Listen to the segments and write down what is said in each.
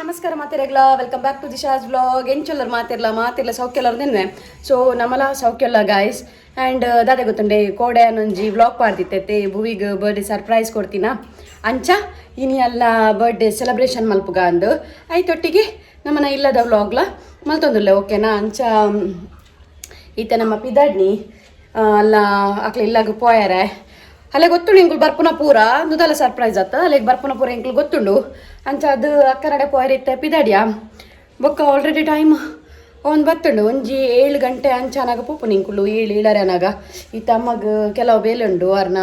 ನಮಸ್ಕಾರ ಮಾತೆರೆಗ್ಲ, welcome back to Disha's vlog. ಎಂಚೊಲ್ಲರ್ ಮಾತಿರ್ಲ? ಮಾತಿರ್ಲ ಸೌಖ್ಯಲ್ಲರ್ ನಿನ್ನೆ. ಸೊ ನಮಲ ಸೌಖ್ಯಲ್ಲ ಗಾಯ್ಸ್. ಆ್ಯಂಡ್ ದಾದೆ ಗೊತ್ತುಂಡೆ, ಕೋಡೆ ಒಂಜಿ ವ್ಲಾಗ್ ಪಾಡ್ದಿತ್ತೈತೆ, ಭುವಿಗ್ ಬರ್ಡೇ ಸರ್ಪ್ರೈಸ್ ಕೊಡ್ತೀನ ಅಂಚ ಇನಿ ಅಲ್ಲ ಬರ್ಡೇ ಸೆಲೆಬ್ರೇಷನ್ ಮಲ್ಪುಗ ಅಂದು. ಐತೊಟ್ಟಿಗೆ ನಮ್ಮನ ಇಲ್ಲದ ವ್ಲಾಗ್ಲ ಮಲ್ತೊಂದುಲ್ಲೆ, ಓಕೆನಾ? ಅಂಚ ಈತ ನಮ್ಮ ಪಿದಾಡ್ನಿ ಅಲ್ಲ ಅಕ್ಲೆ ಇಲ್ಲಾಗ ಪೋಯಾರೆ. ಅಲ್ಲೇ ಗೊತ್ತುಂಡು ಇಂಕುಲು ಬರ್ಪುನ ಪೂರ ನುದಲ ಸರ್ಪ್ರೈಸ್ ಆತ. ಅಲ್ಲಿಗೆ ಬರ್ಪುನ ಪೂರ ಇಂಕುಲು ಗೊತ್ತುಂಡು. ಅಂಚ ಅದು ಅಕ್ಕನಡೆ ಪೋಯರೆ ಇತ್ತೆ ಪಿದಾಡಿಯ. ಬೊಕ್ಕ ಆಲ್ರೆಡಿ ಟೈಮ್ ಒಂದು ಬತ್ತುಂಡು, ಒಂಜಿ 7 ಗಂಟೆ ಅಂಚ ಅನಾಗ ಪೋಪುನು ಇಂಕುಲು, ಏಳು ಏಳರೆ ಅನಾಗ. ಈತ ಅಮ್ಮಗ್ ಕೆಲವು ಬೇಲೆ ಉಂಡು, ಅರ್ನ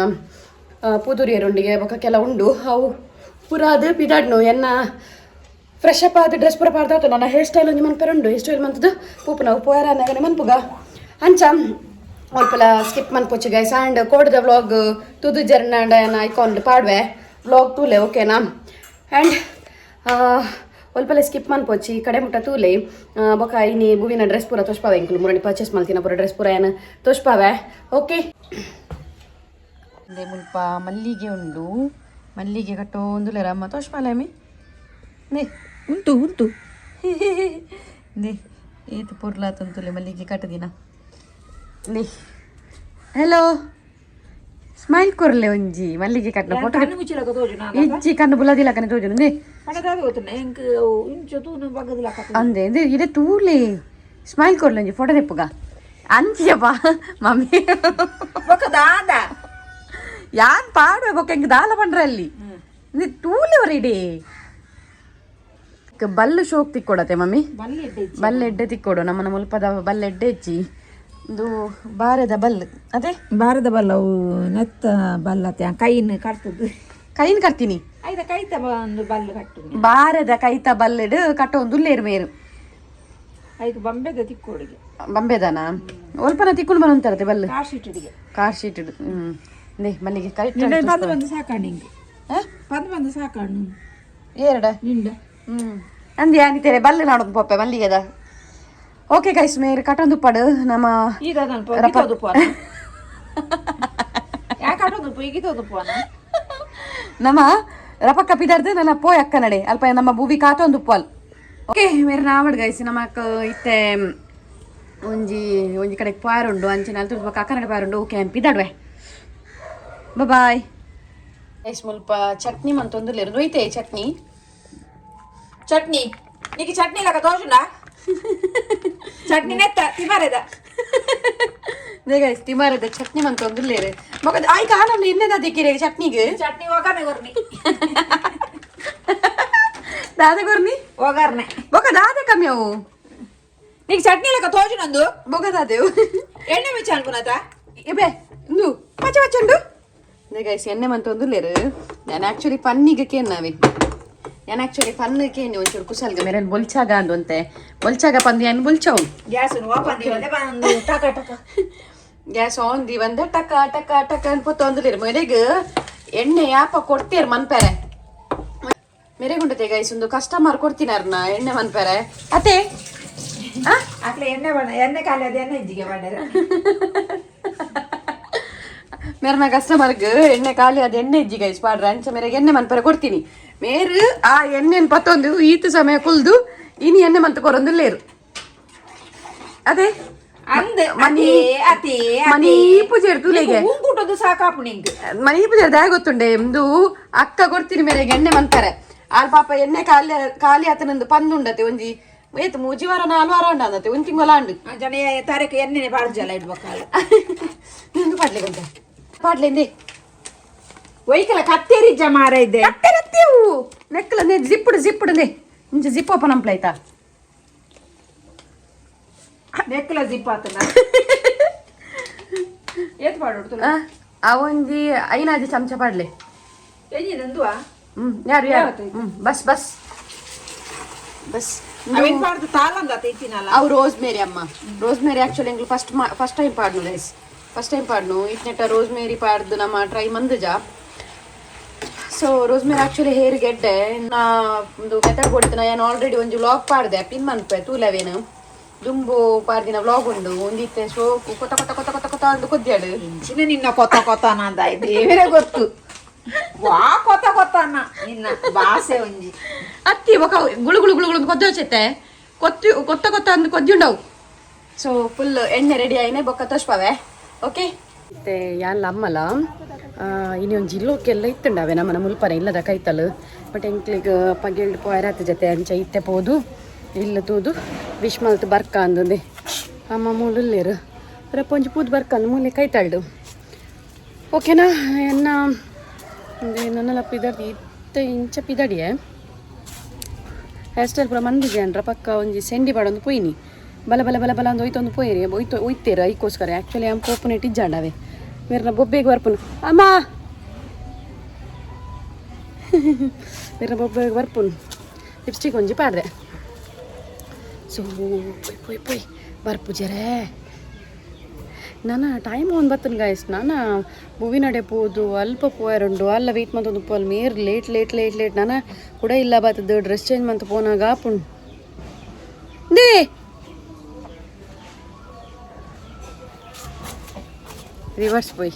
ಪುದುರಿಯರುಂಡಿಗೆ ಬೊಕ್ಕ ಕೆಲವು ಉಂಡು, ಅವು ಪೂರ ಅದು ಪಿದಾಡ್ನು. ಎನ್ನ ಫ್ರೆಶ್ ಅಪ್ ಆದ ಡ್ರೆಸ್ ಪೂರ ಪಾಡ್ದಾತು. ನನ್ನ ಹೇರ್ ಸ್ಟೈಲ್ ಒಂಜಿ ಮನ್ಪೆರೆ ಉಂಡು. ಹೇರ್ ಸ್ಟೈಲ್ ಮಂತದ್ದು ಪೂಪು ನಾವು ಪೋಯರ ಅನ್ನಾಗನೆ ಮನ್ಪುಗ. ಅಂಚ ಅಲ್ಪಲ ಸ್ಕಿಪ್ ಮನ್ಪೊಚ್ಚಿ ಗೈಸ್. ಆ್ಯಂಡ್ ಕೋಡದ ವ್ಲಾಗ್ ತುದು ಜರ್ನಾಂಡ ಐಕಾನ್ ಪಾಡ್ವೆ, ವ್ಲಾಗ್ ತೂಲೆ, ಓಕೆನಾ? ಆ್ಯಂಡ್ ಒಲ್ಪಲ ಸ್ಕಿಪ್ ಮನ್ಪೊಚ್ಚಿ, ಕಡೆ ಮುಟ್ಟ ತೂಲೆ. ಬೊಕ ಇನಿ ಬುವಿನ ಡ್ರೆಸ್ ಪೂರ ತೋಷ್ಪಾವೆ. ಇಂಕುಲು ಮುರಣಿ ಪರ್ಚೇಸ್ ಮಲ್ತಿನ ಪೂರ ಡ್ರೆಸ್ ಪೂರ ಏನು ತೋಷ್ಪಾವೆ, ಓಕೆ? ಮುಲ್ಪ ಮಲ್ಲಿಗೆ ಉಂಡು, ಮಲ್ಲಿಗೆ ಕಟ್ಟೋಂದುಲೆರ ಅಮ್ಮ. ತೋಷ್ಪಾಲೆ ಅಮ್ಮಿ ನೇ. ಉಂಟು ಉಂಟು. ನೇ, ಏತು ಪೊರ್ಲಾತುಂತುಲೆ ಮಲ್ಲಿಗೆ ಕಟ್ಟದಿನ ನೇ. ಹಲೋ, ಸ್ಮೈಲ್ ಕೊರ್ಲೆ. ಒಂಜಿ ಮಲ್ಲಿಗೆ ಕಟ್ಟನ ಫೋಟೋ. ಕಣ್ಣು ಮುಚ್ಚಿಲಕ ತೋಜುನ? ಇಜ್ಜಿ, ಕಣ್ಣು ಬುಲದಿಲ್ಲ, ಕಣ್ಣು ತೋಜುನು ನೇ. ಪಣದಾದ ಗೊತ್ತುಂಡ ಎಂಕ್ ಇಂಚ ತೂನು ಬಗ್ಗದಿಲಕ. ಅಂದೆ ಅಂದೆ, ಇಡೆ ತೂಲೆ, ಸ್ಮೈಲ್ ಕೊರ್ಲೆ, ಒಂಜಿ ಫೋಟೋ ತೆಪ್ಪುಗ. ಅಂಚಿಯಪ್ಪ ಮಮ್ಮಿ. ಬೊಕ ದಾದ? ಯಾನ್ ಪಾಡುವೆ ಬೊಕ್ಕ ಎಂಕ್ ದಾಲ ಪಂಡ್ರ ಅಲ್ಲಿ ತೂಲೆ ಅವರ ಇಡೀ ಬಲ್ಲು ಶೋಕ್ ತಿಕ್ಕೊಡತೆ ಮಮ್ಮಿ. ಬಲ್ಲೆ ಎಡ್ಡೆ. ಬಲ್ಲೆ ಎಡ್ಡೆ ತಿಕ್ಕೊಡು. ನಮ್ಮನ ಮುಲ್ಪದ ಬಲ್ಲೆ ಎಡ್ಡೆ ಹೆಚ್ಚಿ. ಇದು ಬಾರದ ಬಲ್ಲು ಅದೇ. ಬಾರದ ಬಲ್ಲ ಅವು, ನೆತ್ತ ಬಲ್ಲತೆ ಕೈನ್ ಕಟ್ತದ್ದು. ಕೈನ್ ಕಟ್ತೀನಿ. ಐದ ಕೈತ ಒಂದು ಬಲ್ಲು ಕಟ್ಟು. ಬಾರದ ಕೈತ ಬಲ್ಲೆಡು ಕಟ್ಟೊಂದುಲ್ಲೇರು ಮೇರು. ಐಕ್ ಬಂಬೆದ ತಿಕ್ಕೋಡಿಗೆ. ಬಂಬೆದಾನ ಒಲ್ಪನ ತಿಕ್ಕೊಂಡು ಬರಂತಾರತೆ ಬಲ್ಲು. ಕಾರ್ ಶೀಟಿಗೆ. Car sheet. ಹ್ಮ್ ನೇ, ಮಲ್ಲಿಗೆ ಕರೆಕ್ಟ್. ಬಂದು ಬಂದು ಸಾಕಾಣು ಹಿಂಗೆ, ಬಂದು ಬಂದು ಸಾಕಾಣು. ಎರಡ. ನಿಂಡ. ಹ್ಮ್ ಅಂದೆ ಅನಿತೇರೆ ಬಲ್ಲೆ ನಾಡೊಂದು ಪೊಪ್ಪೆ ಮಲ್ಲಿಗೆದ. ಓಕೆ ಗೈಸ್, ಮೇರು ಕಟ್ಟೊಂದು ಪಡು ನಮ್ಮ. ಈಗ ತೋದು ಪೋನ, ಯಾಕೆ ಆಟೋದು ಈಗ ತೋದು ಪೋನ. ನಮ್ಮ ರಪಕ್ಕ ಪಿದಾರ್ದು ನನ್ನ ಪೋಯ್ ಅಕ್ಕ ನಡೆ ಅಲ್ಪ ನಮ್ಮ ಭೂವಿ ಕಾತೊಂದು ಉಪ್ಪಲ್. ಓಕೆ, ಮೇರೆ ನಾವಡ್ ಗೈಸ್. ನಮಕ್ ಇತ್ತೆ ಒಂಜಿ ಒಂಜಿ ಕಡೆಗೆ ಪಾರ್ ಉಂಡು, ಅಂಚಿನ ಅಲ್ತು ಬೊಕ್ಕ ಅಕ್ಕ ನಡೆ ಪಾರ್ ಉಂಡು. ಓಕೆ, ಪಿದಾಡ್ವೆ, ಬಾಯ್ ಗೈಸ್. ಮುಲ್ಪ ಚಟ್ನಿ ಮಂತೊಂದುಲ್ಲೆರ್. ಒಯ್ತೆ ಚಟ್ನಿ? ಚಟ್ನಿ ನಿಕ್ಕೆ ಚಟ್ನಿ ಲಕ ತೋಜುಂಡ? ಚಟ್ನಿ ನೆತ್ತ ತಿಮರೆದ. ನೇ ಗೈಸ್, ತಿಮಾರದ ಚಟ್ನಿ ಮಂತೊಂದುಲ್ಲೆರ್. ಬೊಕ ಆಯ್ಕ ಆನಂದ ಎಣ್ಣೆದ ದಿಕ್ಕಿರೆ ಚಟ್ನಿಗೆ. ಚಟ್ನಿ ಒಗ್ಗರಣೆ ಕೊರ್ನಿ. ದಾದ ಕೊರ್ನಿ? ಒಗ್ಗರಣೆ. ಬೊಕ ದಾದ ಕಮ್ಮಿ ಅವು? ನಿಕ್ಕೆ ಚಟ್ನಿ ಲಕ ತೋಜುನಂದು. ಬೊಕ ದಾದೆವು? ಎಣ್ಣೆ ಮಿಚ್ಚ ಅನ್ಕುನತ. ಇಬೆ ಇಂದು ಪಚ್ಚ ಪಚ್ಚ ಉಂಡು. ಗೈಸ್, ಎಣ್ಣೆ ಮಂತೊಂದುಲ್ಲೆರ್. ನಾನು ಆಕ್ಚುಲಿ ಫನ್ನಿಗೆ ಕೇನ್ನಾವೆ, ನಾನು ಆಕ್ಚುಲಿ ಫನ್ ಕೇನಿ ಒಂಚೂರು ಕುಸಲ್ಗ ಮೇರೆ ಬೊಲ್ಚಾಗ ಅಂದಂತೆ. ಬೊಲ್ಚಾಗ ಪಂದು ಏನು ಬೊಲ್ಚವು. ಗ್ಯಾಸ್ ಓಪನ್ ದಿವಂದೆ ಬಂದು ಟಕ ಟಕ. ಗ್ಯಾಸ್ ಆನ್ the ಟಕ ಟಕ ಟಕ ಅನ್ಪೊತ್ತೊಂದುಲ್ಲೆರ್. ಮೇರೆಗ್ ಎಣ್ಣೆ ಯಾಪ ಕೊಡ್ತೀರ್ ಮನ್ಪೆರೆ? ಮೇರೆಗುಂಡತೆ ಗೈಸ್, ಒಂದು ಕಸ್ಟಮರ್ ಕೊಡ್ತೀನಾರ್ನ ಎಣ್ಣೆ ಮನ್ಪೆರೆ ಅತೆ ಆ. ಅಕ್ಲೆ ಎಣ್ಣೆ ಬಣ್ಣ ಎಣ್ಣೆ ಖಾಲಿ ಅದು ಎಣ್ಣೆ ಇಜ್ಜಿಗೆ ಬಂಡರೆ. ಮೇರ್ನ ಕಸ್ಟಮರ್ಗ್ ಎಣ್ಣೆ ಖಾಲಿ ಅದು ಎಣ್ಣೆ ಇಜ್ಜಿ ಗೈಸ್ ಪಾಡ್ರೆ. ಅಂಚ ಮೇರೆಗೆ ಎಣ್ಣೆ ಮನ್ಪರೆ ಕೊಡ್ತೀನಿ. ಮೇರು ಆ ಎಣ್ಣೆನ್ ಪತ್ತೊಂದು ಈತ ಸಮಯ ಕುಲ್ದು ಇನಿ ಎಣ್ಣೆ ಮಂತ ಕೊರೊಂದುಲ್ಲೇರು ಅದೇ. ಅಂದ್ ಮನಿ ಅತಿ. ಮನಿ ಪೂಜೆ ತುಲೆಗೆ. ಹೂಂಕುಟದು ಸಾಕಾಪು ನಿಂಗೆ. ಮನಿ ಪೂಜೆ ದಾಯ ಗೊತ್ತುಂಡೆ ಇಂದು ಅಕ್ಕ ಕೊಡ್ತೀನಿ ಮೇರೆಗೆ ಎಣ್ಣೆ ಮನ್ಪರೆ. ಆಲ್ ಪಾಪ ಎಣ್ಣೆ ಖಾಲಿ ಖಾಲಿ ಆತನಂದು ಪಂದುಂಡತೆ. ಒಂಜಿ ಏತ್ 3 ವಾರ 4 ವಾರ ಉಂಡು ಅಂದತೆ, ಒಂದ್ ತಿಂಗಳ ಉಂಡು. ಜನ ತಾರೀಕು ಎಣ್ಣೆನೆ ಪಾಡ್ಜಲ್ಲ ಇಡ್ಬೇಕಲ್ಲ. ನಿಂದು ಪಾಡ್ಲೆ ಗೊಂತೆ ಪಾಡ್ಲೆ ಇಂದೆ. ಒಯ್ಕಲ ಕತ್ತೇರಿ ಮಾರ ಇದೆ. ಕತ್ತೆ ರತ್ತೆವು ನೆಕ್ಕಲ ನೆ ಜಿಪ್ಪುಡು ಜಿಪ್ಪುಡು ನೆ ಇಂಚ ಜಿಪ್ ಓಪನ್ ಅಂಪ್ಲ ಆಯ್ತಾ. ನೆಕ್ಕಲ ಜಿಪ್ ಆತನ ಏತ್ ಪಾಡು? ಆ ಒಂಜಿ ಐನಾಜಿ ಚಮಚ ಪಾಡ್ಲೆ. ಎಣ್ಣೆ ನಂದುವಾ? ಹ್ಮ್ ಯಾರು ಯಾರು. ಹ್ಮ್ bus bus bus. ಅವೇನ್ ಪಾಡ್ದು ತಾಳಂದ ಇತ್ತಿನಲ್ಲ. ಅವು ರೋಸ್ ಮೇರಿ ಅಮ್ಮ, ರೋಸ್ ಮೇರಿ ಆಕ್ಚುಲಿ ಎಂಗ್ಲು ಫಸ್ಟ್ ಫಸ್ಟ್ ಟೈಮ್ ಪಾಡ್ನು ಗೈಸ್, ಫಸ್ಟ್ ಟೈಮ್ ಪಾಡ್ನು. ಇಟ್ನೆಟ್ಟ ರೋಸ್ ಮೇರಿ ಪಾಡ್ದು ನಮ್ಮ ಟ್ರೈ ಮಂದುಜ. ಸೊ ರೋಸ್ ಮೇರಿ ಆಕ್ಚುಲಿ ಹೇರ್ ಗೆಡ್ಡೆ ನಾ ಒಂದು ಮೆಥಡ್ ಕೊಡ್ತೀನಿ. ನಾನು ಆಲ್ರೆಡಿ ಒಂಜಿ ವ್ಲಾಗ್ ಪಾಡ್ದೆ, ಪಿನ್ ಮನ್ಪೆ ತೂಲವೇನು. ದುಂಬು ಪಾಡ್ದಿನ ವ್ಲಾಗ್ ಉಂಡು ಒಂದಿತ್ತೆ. ಶೋಕು ಕೊತ ಕೊತ ಕೊತ ಕೊತ ಕೊತ ಅಂದು ಕೊದ್ಯಾಡು. ಇಂಚಿನ ನಿನ್ನ ಕೊತ ಕೊತ ನಂದ ದೇವರೇ ಗೊತ್ತು. ವಾ ಕೊತ್ತ ಕೊತ್ತನ್ನ ನಿನ್ನ ಬಾಸೆ ಒಂಜಿ. ಅತ್ತಿ ఒక ಗುಳು ಗುಳು ಗುಳು ಗುಳು ಕೊದ್ದೋಚೆತ್ತೆ ಕೊತ್ತಿ ಕೊತ್ತ ಕೊತ್ತ ಅಂದ್ ಕೊದ್ದುಂಡವು. ಸೊ ಫುಲ್ ಎಣ್ಣೆ ರೆಡಿ ಆಯ್ನೆ ಬೊಕ್ಕ ತೋಷ್ಪವೆ. ಓಕೆ, ಮತ್ತೆ ಯಾನ್ಲ ಅಮ್ಮಲ ಇನಿ ಒಂಜಿ ಇಲ್ಲೋಕೆಲ್ಲ ಇತ್ತುಂಡವೆ ನಮ್ಮನ ಮುಲ್ಪನ ಇಲ್ಲದ ಕೈತಲು. ಬಟ್ ಎಂಕ್ಲಿಗ್ ಪಗೆಲ್ಡ್ ಪೋಯರಾತ ಜೊತೆ ಅಂಚ ಇತ್ತೆ ಪೋದು ಇಲ್ಲ ತೂದು ವಿಶ್ ಮಲ್ತ್ ಬರ್ಕ ಅಂದಂದೆ. ಅಮ್ಮ ಮೂಲುಲ್ಲೇರು ರಪ್ಪ ಒಂಜಿ ಪೂದು ಬರ್ಕ ಅಂದ್ ಮೂಲೆ ಕೈತಾಳ್ಡು. ಓಕೆನಾ? ಎನ್ನ ನನ್ನಲ್ಲ ಪಿದರ್ದು ಇತ್ತೆ ಇಂಚ ಪಿದಡಿಯೇ ಹೇರ್ ಸ್ಟೈಲ್ ಪೂರ ಮಂದಿಗೆ ಅಂದ್ರ ಪಕ್ಕ ಒಂಜಿ ಸೆಂಡಿ ಬಾಡೊಂದು ಪೋಯಿನಿ ಬಲ ಬಲ ಬಲ ಬಲ ಅಂದ್ ಒಯ್ತೊಂದು ಪೋಯಿರಿ ಒಯ್ತು ಒಯ್ತೇರು. ಐಕೋಸ್ಕರ ಆ್ಯಕ್ಚುಲಿ ಆಮ್ ಪೋಪುನೆಟ್ ಇಜ್ಜಾಂಡವೆ ಮೇರ್ನ ಬೊಬ್ಬೆಗೆ ಬರ್ಪುನು ಅಮ್ಮ ಮೇರ್ನ ಬೊಬ್ಬೆಗೆ ಬರ್ಪುನು. ಲಿಪ್ಸ್ಟಿಕ್ ಒಂಜಿ ಪಾಡ್ದೆ. ಸೊ ಪೋಯ್ ಪೋಯ್ ಪೋಯ್ ಬರ್ಪುಜೆರೆ. ನಾನು ಟೈಮ್ ಒಂದು ಬತ್ತನ್ ಗಾಯ್ಸ್. ನಾನು ಹೂವಿನಡೆ ಪೋದು ಅಲ್ಪ ಪೋಯರುಂಡು ಅಲ್ಲ ವೆಯ್ಟ್ ಮಂತೊಂದು ಪೋಲ್ ಮೇರ್ ಲೇಟ್ ಲೇಟ್ ಲೇಟ್ ಲೇಟ್. ನಾನು ಕೂಡ ಇಲ್ಲ ಬತ್ತದ ಡ್ರೆಸ್ ಚೇಂಜ್ ಮಂತ್ ಪೋನಾಗ ಆಪುಂಡು they. Reverse ಪೋಯ್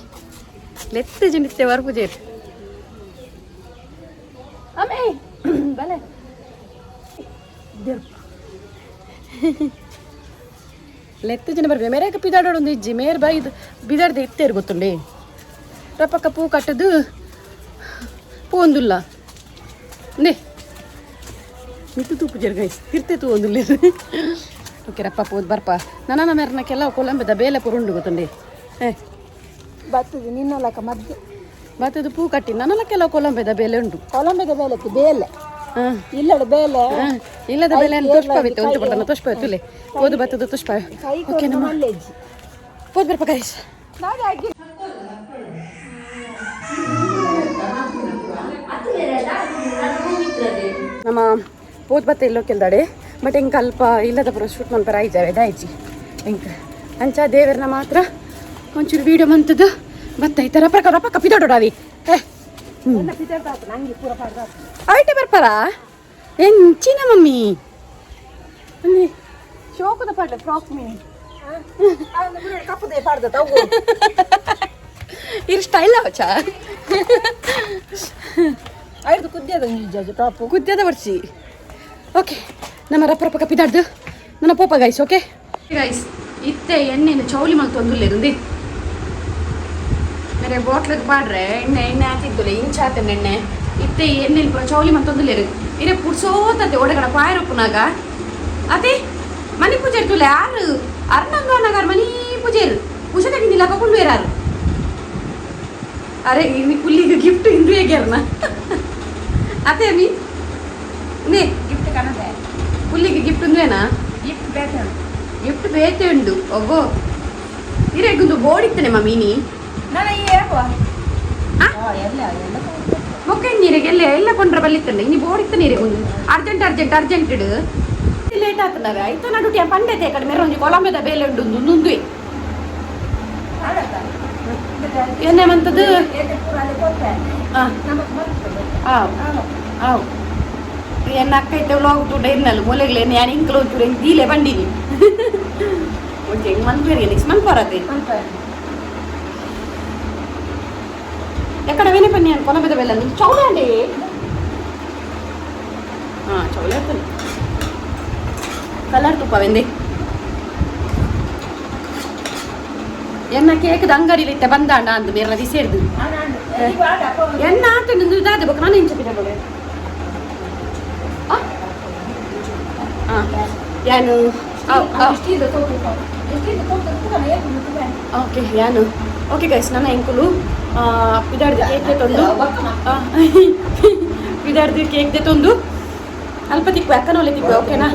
ಲೆತ್ತ ಜಿನಿತ್ತೆ ಬರ್ಪುಜೇರ್ ಅಮ್ಮೇ ಬಲೆ. ಲೆತ್ತ ಜನ ಬರ್ಬೆ ಮೇರೆ ಪಿದಾಡೋಡೊಂದು ಇಜ್ಜಿ ಮೇರ್ ಬೈದು ಬಿದಾಡ್ದೆ ಇತ್ತೇರು ಗೊತ್ತುಂಡೆ. ರಪಕ್ಕ ಪೂ ಕಟ್ಟದು ಪೂ ಒಂದುಲ್ಲ ನೇ ಮಿತ್ತು ತೂಪು ಜರ್ಗೈಸ್ ತಿರ್ತೆ ತೂ ಒಂದುಲ್ಲ. ಓಕೆ ರಪ್ಪ ಪೋದು ಬರ್ಪ. ನನ್ನ ಮೇರ್ನ ಕೆಲವು ಕೊಲಂಬೆದ ಬೇಲೆ ಪುರುಂಡು ಗೊತ್ತುಂಡೆ. ಏ. ಬರ್ತದೆ ನಿನ್ನಲಕ ಮಧ್ಯೆ. ಬತ್ತದು ಪೂ ಕಟ್ಟಿ ನನ್ನಲ್ಲ ಕೆಲವು ಕೊಲಂಬೆದ ಬೇಲೆ ಉಂಟು. ಕೊಲಂಬೆದ ಬೇಲೆಕ್ಕೆ ಬೇಲೆ. ಹಾಂ. ಇಲ್ಲಡ ಬೇಲೆ. ಇಲ್ಲದ ಬೆಲೆ ತುಷ್ಪವಿತ್ತು ಉಂಟು ಬರ್ತಾನೆ ತುಷ್ಪ ತುಲೆ ಓದು ಬತ್ತದು ತುಷ್ಪ. ಕೈ ಓಕೆ ನಮ್ಮ ಮಲ್ಲೆಜ್ಜಿ. ಪೋದು ಬರ್ಪ ಗೈಸ್. ನಮ್ಮ ಪೋದ್ ಬತ್ತ ಇಲ್ಲೋ ಕೆಲ್ದಾಡೆ. ಬಟ್ ಎಂಕ್ ಅಲ್ಪ ಇಲ್ಲದ ಪುರ ಶೂಟ್ ಮನ್ಪರ ಆಯ್ಜಾವೆ ದಾಯ್ಜಿ ಎಂಕ್. ಅಂಚ ದೇವರನ್ನ ಮಾತ್ರ ಒಂಚೂರು ವೀಡಿಯೋ ಮಂತದ್ದು ಬತ್ತ. ಈ ಥರ ಪ್ರಕಾರ ಪಕ್ಕ ಪಿದಾಡೋಡಾವಿ. ಏ. ಐಟೆ ಬರ್ಪಾರ ಎಂಚಿನ ಮಮ್ಮಿ ಮಮ್ಮಿ ಶೋಕದ ಪಾಡ್ಲೆ ಫ್ರಾಕ್ ಮಿನಿ. ಕಪ್ಪುದೆ ಪಾಡ್ದ ತಗೋ. ಇರ್ ಸ್ಟೈಲ್ ಅವಚ. ಐದು ಕುದ್ಯದ ಒಂಜಿ ಟಾಪು. ಕುದ್ಯದ ಬರ್ಸಿ. ಓಕೆ, ನಮ್ಮ ರಪ್ಪ ರಪ್ಪ ಕಪ್ಪಿದಾಡ್ದು ನನ್ನ ಪೋಪ ಗೈಸ್. ಓಕೆ ಗೈಸ್, ಇತ್ತೆ ಎಣ್ಣೆನ ಚೌಲಿ ಮಲ್ತೊಂದುಲ್ಲೇರುಂದಿ ಮೇರೆ ಬಾಟ್ಲಿಗೆ ಪಾಡ್ರೆ ಎಣ್ಣೆ ಎಣ್ಣೆ ಹಾಕಿದ್ದುಲೆ ಇಂಚಾತನ ಎಣ್ಣೆ. ಇತ್ತೆ ಎಣ್ಣೆ ಪೂರ ಚೌಲಿ ಮಲ್ತೊಂದುಲ್ಲೇರು. ಇರೆ ಪುಡ್ಸೋತತೆ ಒಡಗಡ ಪಾಯರಪ್ಪುನಾಗ ಅದೇ ಮನಿ ಪೂಜೆ ತುಲೆ ಆರು ಅರ್ನಂಗ ನಗರ್ ಮನಿ ಪೂಜೆರು ಪೂಜೆ ತೆಗಿನಿಲ್ಲ ಕೊಂಡು ಅರೆ ಇನಿ ಕುಲ್ಲಿಗೆ ಗಿಫ್ಟ್ ಇಂದು ಹೇಗ್ಯಾರನ ಅದೇ ಮೀ ನೇ. ಗಿಫ್ಟ್ ಕನದೆ. ಕುಲ್ಲಿಗೆ ಗಿಫ್ಟ್ ఉందేನಾ? ಗಿಫ್ಟ್ ಬೇಕು. ಗಿಫ್ಟ್ ಬೇತೆ ಉಂಡು ಒಬ್ಬೋ ಇರೆಗೊಂದು ಬೋಡಿತ್ತನೆ ಮಮ್ಮೀನಿ. ನಾನು ಏವ ಎಲ್ಲ ಎಲ್ಲ. ಮೊಕ್ಕ ನೀರಿಗೆ ಎಲ್ಲ ಎಲ್ಲ ಕೊಂಡ್ರೆ ಬಲ್ಲಿತ್ತಂಡೆ ಇನಿ ಬೋಡಿತ್ತ ನೀರಿಗೆ ಒಂದು ಅರ್ಜೆಂಟ್ ಅರ್ಜೆಂಟ್ ಅರ್ಜೆಂಟ್ ಇಡು ಲೇಟ್ ಆತನವೆ ಆಯ್ತು. ನಡುಟಿ ಪಂಡೆತೆ ಕಡೆ ಮೇರೆ ಒಂಜಿ ಕೊಲಂಬೆದ ಬೇಲೆ ಉಂಡು ನುಂದುವೆ ಎಣ್ಣೆ ಮಂತದ್ದು. ಆ ಆವ್ ಎನ್ನ ಅಕ್ಕ ಇತ್ತೆ ವ್ಲಾಗ್ ತೂಟ ಇರ್ನಲ್ಲ ಮೊಲೆಗ್ಲೆ ನಾನು ಇಂಕ್ಲ ಒಂಚೂರು ಹೆಂಗ್ ದೀಲೆ ಬಂಡಿನಿ ಒಂಚೆ ಹೆಂಗ್ ಮನ್ಪೇರಿಗೆ ನೆಕ್ಸ್ಟ್ ಮನ್ಪಾರತೆ. ಎಕ್ಕಡ ವೇನೆ ಪನ್ನಿ ನಾನು ಕೊಲಂಬೆದ ಬೇಲೆ ಚೌಲೆ ಅಂಡಿ. ಹಾಂ, ಚೌಲೆ ಆಗ್ತದೆ. ಕಲರ್ ತುಪ್ಪ ವೆಂದೆ. ಎನ್ನ ಕೇಕ್ದ ಅಂಗಡಿಲಿ ಇತ್ತೆ ಬಂದಾಂಡ ಅಂದು ಮೇರ್ನ ದಿಸೇರ್ದು ಎನ್ನ ಆತ ದಾದೆ ಬೊಕ್ಕ ನಾನು ಇಂಚ ಪಿದ ಯಾನು. ಓಕೆ ಯಾನು. ಓಕೆ ಗೈಸ್, ನನ್ನ ಎಂಕುಲು ಪಿದಾಡ್ದು ಕೇಕ್ ತಂದು ಪಿದಾಡ್ದು ಕೇಕ್ ತಂದು ಅಲ್ಪ ತಿಕ್ಕು ಅಕ್ಕನೊಲೆ ತಿಕ್ಕು. ಓಕೆನಾ?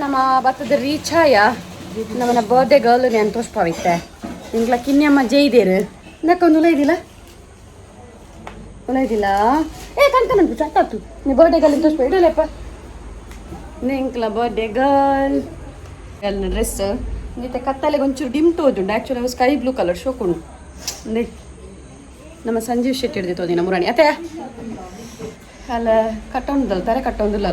ನಮ್ಮ ಬತ್ತದ ರೀಚಾಯ ನಮ್ಮನ ಬರ್ಡೇ ಗರ್ಲ್ ನಾನು ತೋಷ್ಪಾವಿತ್ತೆ. ಇಂಗ್ಲ ಕಿನ್ಯಮ್ಮ ಜೈದೇರು ಒಂದು ಉಲೈದಿಲ್ಲ ಉಲೈದಿಲ್ಲ. ಏ ಕಣ್ಕನಂಟು ಚಟ್ಟಾತು ನೀ ಬರ್ಡೇ ಗರ್ಲ್ ತೋಷ್ಪ ಇಡಲಪ್ಪ. ನಿಂಕ್ಲ ಬರ್ಡೇ ಗರ್ಲ್ ಗರ್ಲ್ನ ಡ್ರೆಸ್ ನೀತೆ ಕತ್ತಲೆಗೆ ಒಂಚೂರು ಡಿಮ್ ತೋಜುಂಡು. ಆ್ಯಕ್ಚುಲಿ ಅವು ಸ್ಕೈ ಬ್ಲೂ ಕಲರ್ ಶೋಕುಂಡು. ಅಂದೆ ನಮ್ಮ ಸಂಜೀವ್ ಶೆಟ್ಟಿ ಹಿಡ್ದಿತ್ತು ದಿನ ಮುರಾಣಿ ಅತ್ತೆ ಅಲ್ಲ ಕಟ್ಟೊಂದಲ್ಲ ತಾರೆ ಕಟ್ಟೊಂದಿಲ್ಲ.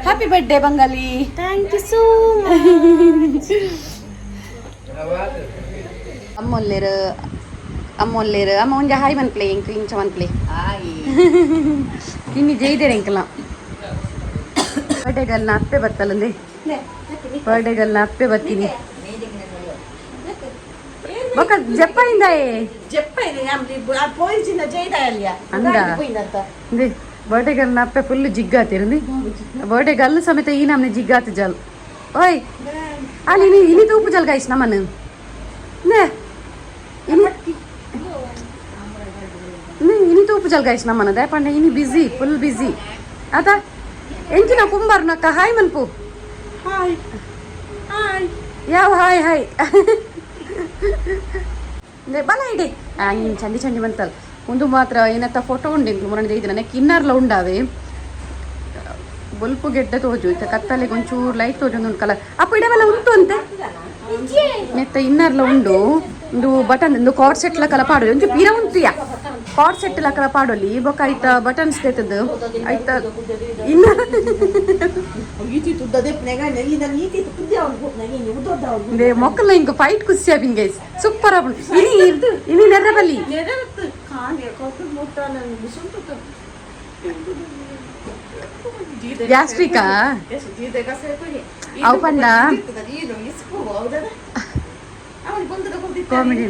Happy birthday Bengali. Thank you so much. ಅಮ್ಮೊಲ್ಲೇರು ಅಮ್ಮೊಲ್ಲೇರು. ಅಮ್ಮ ಒಂಜಿ ಹಾಯ್ ಮನ್ಪ್ಲೆ ಎಂಕ್ ಇಂಚ ಮನ್ಪ್ಲೆ. ಕಿನ್ನಿ ಜೈದೇರೆ ಎಂಕಲ ಬರ್ಡೇಗಲ್ನ ಅಪ್ಪೆ ಬತ್ತಲ್ಲಂದೆ. ಬರ್ಡೇಗಲ್ನ ಅಪ್ಪೆ ಬತ್ತೀನಿ ಬೊಕ ಜಪ್ಪ ಇಂದಾಯೆ. ಅಂದ ಬರ್ಡೇಗಲ್ನ ಅಪ್ಪೆ ಫುಲ್ ಜಿಗ್ಗಾತಿರಂದಿ. ಬರ್ಡೇ ಗಲ್ಲು ಸಮೇತ ಈ ನಮ್ನೆ ಜಿಗ್ಗಾತಿ ಜಲ್. ಓಯ್ ಅಲ್ಲಿ ಇನಿ ಇನಿ ತೂಪು ಜಲ್ ಗೈಸ್ ನಮ್ಮನ್ನು ನೇ ಇನಿ ನೇ ಇನಿ ತೂಪು ಜಲ್ ಗೈಸ್ ನಮ್ಮನ ದಾಯಪಂಡ ಇನಿ ಬಿಸಿ ಫುಲ್ ಬಿಸಿ ಆತ. ಎಂಚಿನ ಕುಂಬಾರ್ ನಕ್ಕ ಹಾಯ್ ಮನ್ಪು. Hi hi. ಯಾವ ಹಾಯ್ ಹಾಯ್ ಬಲ ಇಡೆ ನೀನು ಚಂಡಿ ಚಂಡಿ ಬಂತಲ್ಲ. ಒಂದು ಮಾತ್ರ ಏನತ್ತ ಫೋಟೋ ಉಂಡು ಮುರಣಿ ಇದ್ರೆ ನೆಕ್ ಇನ್ನರ್ಲ ಉಂಡಾವೆ. ಬೊಲ್ಪು ಗೆಡ್ಡೆ ತೋಜು ಇತ್ತ ಕತ್ತಲೆಗೆ ಒಂಚೂರು ಲೈಟ್ ತೋಜು ಉಂಡು ಕಲರ್ ಅಪ್ಪ ಇಡವೆಲ್ಲ ಉಂಟು ಅಂತೆ. ನೆತ್ತ ಇನ್ನರ್ಲ ಉಂಡು. ಒಂದು ಬಟನ್ ಒಂದು ಕಾರ್ಡ್ ಸೆಟ್ ಲಕಲ ಪಾಡೋಲಿ ಒಂಚೂರು ಪೀರ ಉಂಟು ಯಾ ಕಾರ್ಡ್ ಸೆಟ್ ಲಕಲ ಪಾಡೋಲಿ ಬೊಕ್ಕ ಐತ ಬಟನ್ಸ್ ತೇತದ್ದು ಐತ ಇನ್ನ. ಮೊಕ್ಕಲ್ಲ ಇಂಕ ಫೈಟ್ ಖುಷಿ ಆಪಿನ್ ಗೈಸ್. ಸೂಪರ್ ಆಪುಂಡು. ಇನಿ ಇನಿ ನೆರ್ರಬಲ್ಲಿ ಗ್ಯಾಸ್ಟ್ರಿಕಾ ಅವು ಪಂಡ ಕಾಮಿಡಿ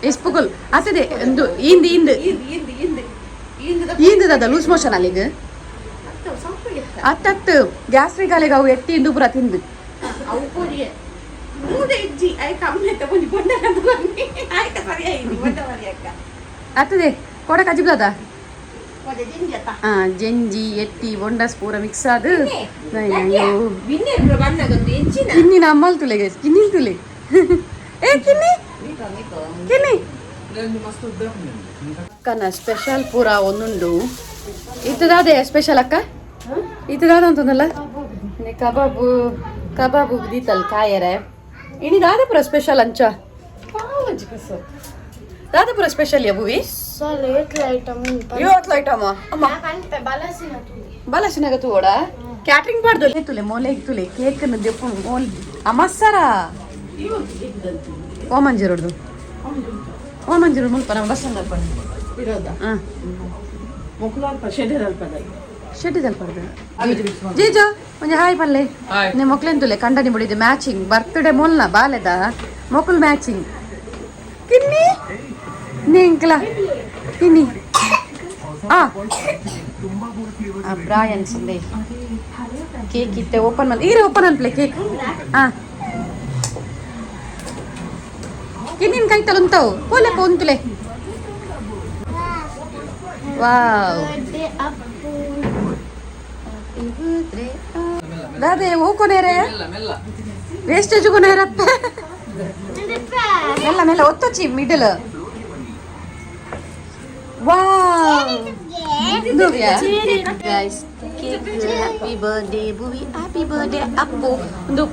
ಇಸ್ಪುಗುಲ್ ಅತ್ತದೆ ಒಂದು ಇಂದು ಇಂದು ಇಂದು ದಾದ ಲೂಸ್ ಮೋಷನ್ ಅಲ್ಲಿಗೆ ಅತ್ತತ್ತು ಗ್ಯಾಸ್ಟ್ರಿಕ್ ಅಲ್ಲಿಗೆ ಅವು ಎತ್ತಿ ಇಂದು ಪೂರ ತಿಂದು. ಅತ್ತದೆ ಕೊಡ ಕಜಿಬ್ದಾದ ಆ ಜಂಜಿ ಎತ್ತಿ ಬೊಂಡಸ್ ಪೂರ ಮಿಕ್ಸ್ ಆದು. ಅಯ್ಯೋ. ಕಿನ್ನಿ ನಮ್ಮಲ್ ತುಲೆ ಗೈಸ್. ಕಿನ್ನಿ ತುಲೆ. ಏ ಕಿನ್ನಿ ಕಿನ್ನಿ ಅಕ್ಕನ ಸ್ಪೆಷಲ್ ಪೂರ ಒಂದುಂಡು. ಇತ್ತದಾದೆ ಸ್ಪೆಷಲ್ ಅಕ್ಕ ಇತ್ತದಾದ ಅಂತಂದಲ್ಲ ಕಬಾಬು ಕಬಾಬು ದೀತಲ್ ಕಾಯರೆ. ಇನಿ ದಾದಪುರ ಸ್ಪೆಷಲ್ ಅಂಚ ದಾದಪುರ ಸ್ಪೆಷಲ್ ಯಬುವಿ. ಇವತ್ತು ಐಟಮ್ ಅಮ್ಮ ಬಲಸಿನಾಗ ತೂಡ ಕ್ಯಾಟ್ರಿಂಗ್ ಪಾಡ್ದು ತುಲೆ ಮೋಲೆ ತುಲೆ ಕೇಕ್ ದೆಪ್ಪು ಮೋಲ್ ಅಮಸ್ಸರ ಓಮಂಜಿರೋಡ್ದು ಓಮಂಜಿರೋಡು ಮುಲ್ಪ ನಮ್ಮ ಬಸ್ ಅಲ್ಪ. ಹಾಂ, ಶೆಟ್ಟಿದಲ್ಪಡ್ದು. ಜೀಜು ಒಂಜಿ ಹಾಯ್ ಪಲ್ಲೆ. ನೆ ಮೊಕ್ಲೆನ್ ತುಲೆ ಕಂಡನಿ ಬುಡಿದು ಮ್ಯಾಚಿಂಗ್ ಬರ್ತ್ಡೇ ಮೊಲ್ನ ಬಾಲೆದ ಮೊಕುಲ್ ಮ್ಯಾಚಿಂಗ್. ಕಿನ್ನಿ ನಿಂಕ್ಲ ಕಿನ್ನಿ ಆ ಬ್ರಾಯನ್ ಸಂದೆ ಕೇಕ್ ಇತ್ತೆ ಓಪನ್ ಮಾಡಿ ಈರೆ ಓಪನ್ ಅನ್ಪ್ಲೆ ಕೇಕ್. ಆ ಕಿನ್ನಿನ ಕೈ ತಲುಂತಾವು ಪೋಲೆ ಪೋಂತುಲೆ. ವಾವ್ ದಾದೆ ಓಕೊನೇರೆ ವೇಸ್ಟೇಜ್ ಕೊನೇರಪ್ಪ. ಮೆಲ್ಲ ಮೆಲ್ಲ ಒತ್ತೊಚ್ಚಿ middle. Wow guys, cake. Happy birthday Bhuvi, happy birthday Appu. ಒಂದು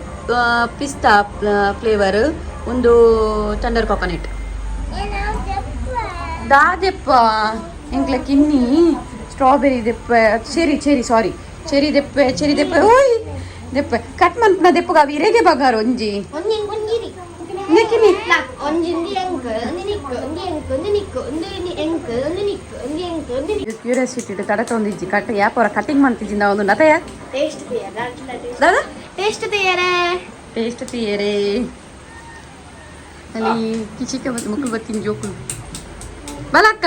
ಪಿಸ್ತಾ ಫ್ಲೇವರ್, ಒಂದು ಟಂಡರ್ ಕೋಕೋನಟ್. ದಾದೆಪ್ಪ ಎಂಕ್ಲ ಕಿನ್ನಿ ಸ್ಟ್ರಾಬೆರಿ ದೆಪ್ಪ ಚೆರಿ ಚೆರಿ ಸಾರಿ ಚೆರಿ ದೆಪ್ಪೆ ಚೆರಿ ದೆಪ್ಪೆ ಓಯ್ ದೆಪ್ಪೆ ಕಟ್ ಮನ್ಪುನ ದೆಪ್ಪಗ ಅವು ಇರೆಗೆ ಬಗಾರ ಒಂಜಿ ಕಿನ್ನಿ. ಕ್ಯೂರಿಯಾಸಿಟಿ ತಡಕ ಒಂದು ಇಜ್ಜಿ ಕಟ್ ಯಾಪೋರ ಕಟಿಂಗ್ ಮಾಡ್ತಿದ್ದಿಂದ ಒಂದು ನತಯ. ದಾದಾ ಟೇಸ್ಟ್ ತಯಾರೇ. ಟೇಸ್ಟ್ ತೀಯರೇ. ಅಲ್ಲಿ ಕಿಚಿಕ ಬತ್ತು ಮುಕ್ಕಳು ಬತ್ತೀನಿ ಜೋಕುಲು. ಬಲಕ್ಕ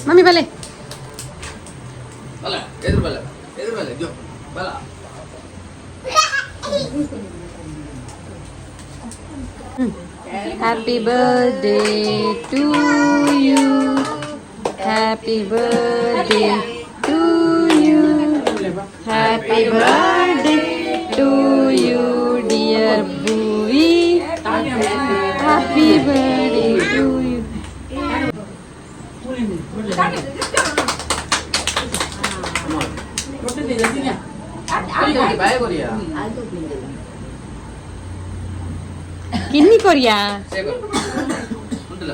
ಮಮ್ಮಿ ಬಲೆ. ಬಲ ಎದುರು ಬಲ ಎದುರು ಬಲ ಜೋ ಬಲ. Happy birthday to you, happy birthday to you, happy birthday to you dear Bhuvi, happy birthday to you. ಬಾಯ ಕೊರಿಯಾ. ಕಿನ್ನಿ ಕೊರಿಯಾ. ಉಂಟಲ್ಲ.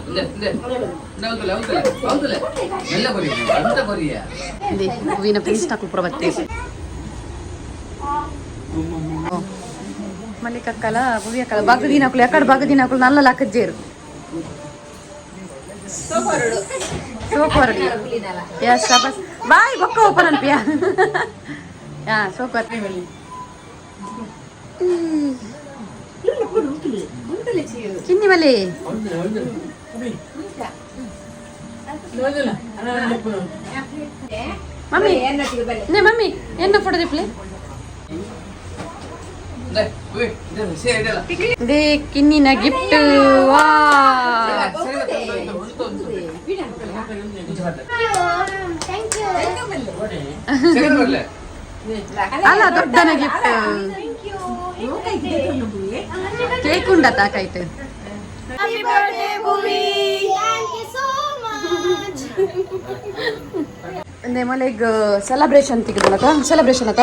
ಹೂವಿನ ಪೀಸ್ ನಾಕು ಪೂರ ಬತ್ತೆ ಮಲ್ಲಿಕಕ್ಕಲ ಭುವಿಯಕ್ಕಲ ಬಾಗದಿನಕುಲು ಎಕ್ಕಡ ಬಾಗದಿನಕುಲು ನಲ್ಲ ಲಾಕಜ್ಜೇರು ಸೋಕೋರಡು ಎಸ್ ಬಸ್ ಬಾಯ್ ಬೊಕ್ಕ ಓಪನ್ ಅನ್ಪಿಯ ಯಾ ಸೋಕೋರ್ ಚಿನ್ನಿ ಮಲ್ಲಿ ಮಮ್ಮಿ ನೇ ಮಮ್ಮಿ ಎನ್ನ ಫೋಟೋ ದಿಪ್ಲೆ they ಕಿನ್ನಿನ ಗಿಫ್ಟ್ ವಾ thank you. ಅಲ್ಲ ದೊಡ್ಡನ gift cake ಉಂಡ ತಾಕಾಯ್ತು. Happy birthday, Bhuvi. Thank you so much. ಅಂದ್ರೆ ಮೊಲೆಗ್ ಸೆಲೆಬ್ರೇಷನ್ ತಿಕ್ಕದಲ್ಲ, ಸೆಲೆಬ್ರೇಷನ್ ಅತ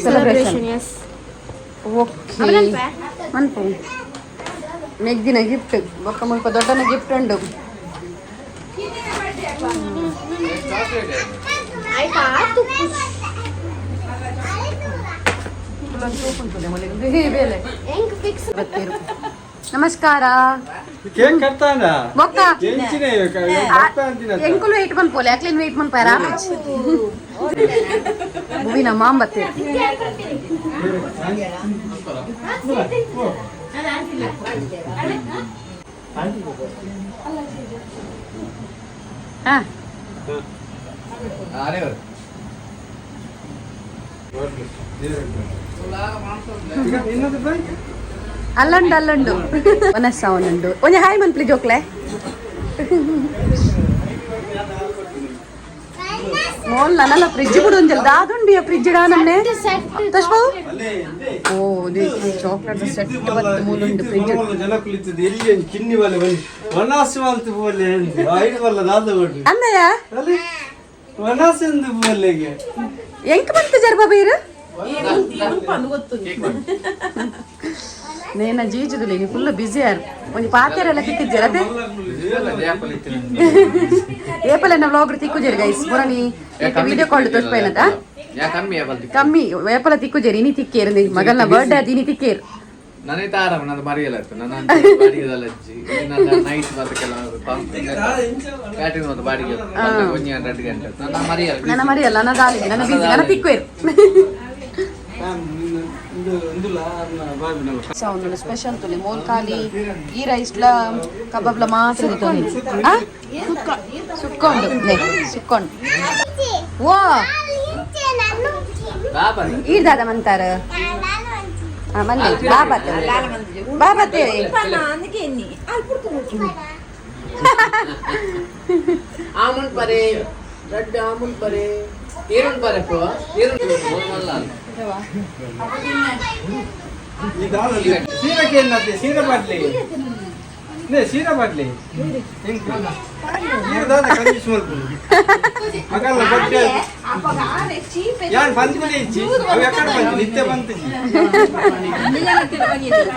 celebration. Yes. Okay ಮನ್ಪು ಮೆಗ್ದಿನ ಗಿಫ್ಟ್ ಬೊಕ್ಕ ಮುಲ್ಪ ದೊಡ್ಡನ ಗಿಫ್ಟ್ ಉಂಡು. ಬೇಲೆ ಬತ್ತೀರು. ನಮಸ್ಕಾರ. ಕೇಕ್ ಕಟ್ತಾನ. ಬೊಕ್ಕ ಎಂಚಿನ ಎಂಕುಲು ವೇಟ್ ಮನ್ಪೋಲೆ ಅಕ್ಲೇನ್ ವೇಟ್ ಮನ್ಪಾರ ಹೂವಿನ ಮಾಂಬತ್ತಿ. ಹಾ ಅಲ್ಲುಂಡು ಅಲ್ಲುಂಡು ಒನಸ್ಸ ಉಂಡು. ಒಂಜಿ ಹಾಯ್ ಮನ್ಪ್ಲಿ ಜೋಕ್ಲೆ. ಮೋಲ್ ನನ್ನಲ್ಲ ಫ್ರಿಜ್ ಬಿಡು ಒಂಜಲ್ ದಾದುಂಡಿ ಫ್ರಿಜ್ ಡಾ ನನ್ನೆ ತಶ್ಬು. ಓ ಚಾಕ್ಲೇಟ್ ಸೆಟ್ ಬತ್ತು ಮೂಲುಂಡು ಫ್ರಿಜ್. ಜನಕುಲಿತ್ತದ ಎಲ್ಲಿ ಕಿನ್ನಿ ಬಲ್ಲೆ ಬನ್ನಿ ವನಾಸಿ ಮಲ್ತು ಪೋಲೆ ಐದು ಬಲ್ಲ ದಾದ ಕೊಡ್ರಿ. ಅಂದಯ್ಯ. ಅಲ್ಲಿ ವನಾಸಿ ಎಂದು ಪೋಲೆಗೆ. ಎಂಕ್ ಬಂತು ಜರ್ಬ ಬೀರು ನೇನ ಜೀಜುದುಲಿ ನೀ ಫುಲ್ ಬಿಸಿ ಯಾರು ಒಂಜಿ ಪಾತೆರೆಲ್ಲ ತಿಕ್ಕಿಜ್ಜರ ಅದೇ ಏಪಲ್ ಎನ್ನ ವ್ಲಾಗ್ ತಿಕ್ಕುಜೇರಿ ಗೈಸ್ ಪುರಣಿ ವಿಡಿಯೋ ಕಾಲ್ ತೋರ್ಪೈನದ. ಕಮ್ಮಿ ಏಪಲ ತಿಕ್ಕುಜೇರಿ ಇನಿ ತಿಕ್ಕೇರು ಮಗಲ್ನ ಬರ್ಡೇ ಅದು ಇನಿ ತಿಕ್ಕೇರು. ನನಗೆ ಆರಾಮ ನಂದು ಮರಿಯಲ್ಲ ಇತ್ತು ನನ್ನ ಬಾಡಿಗೆದಲ್ಲ ಅಜ್ಜಿ ನನ್ನ ನೈಟ್ ಮತ್ತೆ ಕೆಲವರು ಬ್ಯಾಟಿಂಗ್ ಮತ್ತು ಬಾಡಿಗೆ ಒಂಜಿ 2 ಗಂಟೆ ನನ್ನ ಮರಿಯಲ್ಲ. ನನ್ನ ಮರಿಯಲ್ಲ ನನ್ನ ದಾಲಿ ನನ್ನ ಬಿಸಿ ನನ್ನ ತಿಕ್ಕುವೇರು. ಸೌಂಡ್ ಸ್ಪೆಷಲ್ ತುಲಿ ಮೋಲ್ ಖಾಲಿ ಈ ರೈಸ್ಲ ಕಬಾಬ್ಲ ಮಾತ್ರ ಸುಕ್ಕೊಂಡು ನೆ ಸುಕ್ಕೊಂಡು ಓ ಈ ದಾದ ಮಂತಾರ ಮಲ್ಲೆ ಬಾಬಾತೆ ಬಾಬಾತೆ. ಆಮುನ್ ಪರೆ ದೊಡ್ಡ ಆಮುನ್ ಪರೆ ಏರುನ್ ಪರೆ ಪೋ ಏರುನ್ ಸೀರಕ್ಕೆ ಏನತ್ತೆ ಸೀರೆ ಬಾಟ್ಲಿ ನೇ ಸೀರೆ ಬಾಟ್ಲಿ ನೀರು ದಾದ ಕಂಜೂಸ್ ಮಲ್ಪು ಮಗಲ್ಲ ಬಟ್ಟೆ ಯಾನ್ ಬಂದ್ಮೇಲೆ ಇಚ್ಚಿ ಅವು ಎಕ್ಕಡ ಬಂತು ನಿತ್ಯ ಬಂತು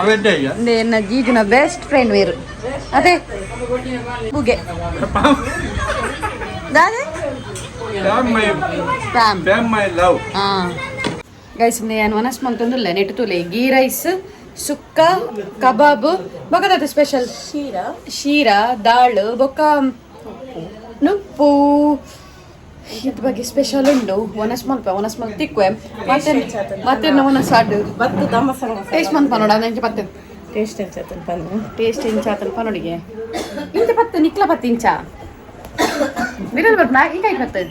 ಅವೆಡ್ಡ ಈಗ. ಎನ್ನ ಜೀಜುನ ಬೆಸ್ಟ್ ಫ್ರೆಂಡ್ ವೇರು ಅದೇ ಬುಗೆ ದಾದೆ. My Pam my love. Guys ನಾನು ಮನಸ್ ಮಂತೊಂದುಲ್ಲ ನೆಟ್ಟು ತೂಲೆ ಗೀ ರೈಸ್ ಸುಕ್ಕ ಕಬಾಬ್ ಬೊಕದಾದ ಸ್ಪೆಷಲ್ ಶೀರಾ ಶೀರಾ ದಾಳು ಬೊಕ್ಕ ನುಪ್ಪು ಇದ್ ಬಗ್ಗೆ ಸ್ಪೆಷಲ್ ಉಂಡು. ಒನಸ್ ಮಲ್ಪ ಒನಸ್ ಮಲ್ಪ ತಿಕ್ಕುವೆ ಮತ್ತೆ ಮತ್ತೆ ಒನಸ್ ಆಡು ಟೇಸ್ಟ್ ಮಂತ್ ಪನೋಡ ನಂಗೆ ಪತ್ತೆ. ಟೇಸ್ಟ್ ಎಂಚಾತನ್ ಪನ್ನು. ಟೇಸ್ಟ್ ಇಂಚಾತನ್ ಪನೋಡಿಗೆ ಇಂಚ ಪತ್ತು ನಿಕ್ಲ ಪತ್ತು ಇಂಚ ಬಿರಲ್ ಬರ್ಪುನ ಈ ಕೈಟ್ ಬತ್ತು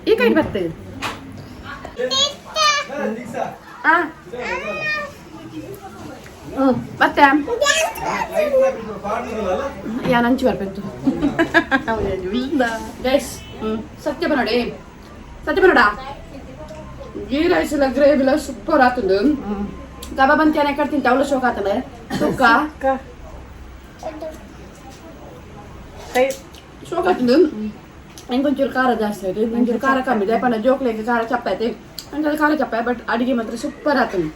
ಈ ಕೈಟ್ ಬತ್ತು ಆ ಹ್ಮ್ ಮತ್ತೆ ಯಾನ್ ಅಂಚು ಬರ್ಪೆಂತು ಗೈಸ್. ಸತ್ಯ ಬನೋಡಿ ಸತ್ಯ ಬನೋಡ ಗೀ ರೈಸ್ ಎಲ್ಲ ಗ್ರೇವಿ ಎಲ್ಲ ಸೂಪರ್ ಆತುಂಡು. ಕಬಾಬ್ ಅಂತ ಏನೇ ಕಟ್ತೀನಿ ಅವಳು ಶೋಕ್ ಆತದೆ ಸುಕ್ಕ ಶೋಕ್ ಆತುಂಡು. ಇಂಕೊಂಚೂರು ಖಾರ ಜಾಸ್ತಿ ಆಯ್ತು, ಒಂಚೂರು ಖಾರ ಕಮ್ಮಿ ಇದೆ ಪಂಡ ಜೋಕ್ಲೆಗೆ ಖಾರ ಚಪ್ಪ ಐತೆ ಅಂಕಲ್ ಖಾರ ಚಪ್ಪ ಬಟ್ ಅಡಿಗೆ ಮಾತ್ರ ಸೂಪರ್ ಆತುಂಡು.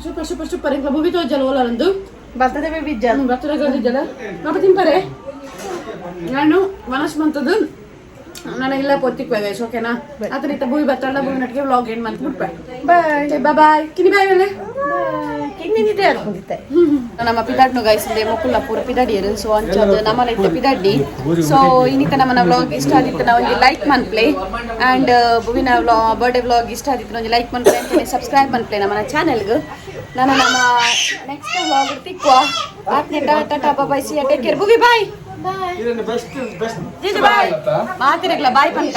Super super super. ಇಂಕ ಭೂಮಿ ತೋಜಲ ಓಲಂದು ಬರ್ತದೆ ಬಿಜ್ಜ. ಬರ್ತದೆ ಜಲ ಪಾಪ ತಿಂಪಾರೆ. ನಾನು ಮನಸ್ ಮಂತದ್ದು ನಾನು ಇಲ್ಲ ಪೊತ್ತಿಕ್ವೆ ಗೈಸ್, ಓಕೆನಾ? ಆತರ ಇತ್ತ ಭೂಮಿ ಬತ್ತಾಳ, ಭೂಮಿ ನಟ್ಟಿಗೆ ವ್ಲಾಗ್ ಏನು ಮಂತ್ ಬಿಡ್ಪೆ. ಬಾಯ್ ಬಾಯ್ ಕಿನಿ ಬಾಯ್ ಅಲ್ಲೇ. ಕಿನ್ನಿದೆ ಅನ್ಕೊಂಡಿದ್ದೆ. ನಮ್ಮ ಪಿದಾಡ್ನು ಗೈಸ್ ಇದೆ ಮೊಕುಲ್ಲ ಪೂರ ಪಿದಾಡಿಯರು. ಸೊ ಅಂಚದು ನಮ್ಮಲ ಇತ್ತ ಪಿದಾಡ್ಡಿ. ಸೊ ಇನ್ನಿತ ನಮ್ಮನ ವ್ಲಾಗ್ ಇಷ್ಟ ಆದಿತ್ತು ನಾವು ಒಂಜಿ ಲೈಕ್ ಮನ್ಪ್ಲೆ. ಆ್ಯಂಡ್ ಭುವಿನ ವ್ಲಾ ಬರ್ಡೇ ವ್ಲಾಗ್ ಇಷ್ಟ ಆದಿತ್ತು ಒಂಜಿ ಲೈಕ್ ಮನ್ಪ್ಲೆ ಅಂಚನೆ ಸಬ್ಸ್ಕ್ರೈಬ್ ಮನ್ಪ್ಲೆ ನಮ್ಮನ ಚಾನೆಲ್ಗ್. ನಾನು ನಮ್ಮ ನೆಕ್ಸ್ಟ್ ವ್ಲಾಗ್ ತಿಕ್ವಾ ಆತ್ನೆ. Tata, bye, see, take care. Bhuvi, bye. ಇದನ್ನು ಬೆಸ್ಟ್ ಬೆಸ್ಟ್. ಜಿಜು ಬಾಯ್. ಮಾತಿರಗ್ಲ ಬಾಯ್ ಪನ್ಕ.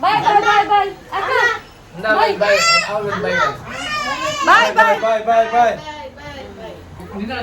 ಬಾಯ್ ಬಾಯ್ ಬಾಯ್ ಬಾಯ್ ಅಕ್ಕ. Bye bye bye. Bye bye. Bye bye bye. ನಿನ್ನ.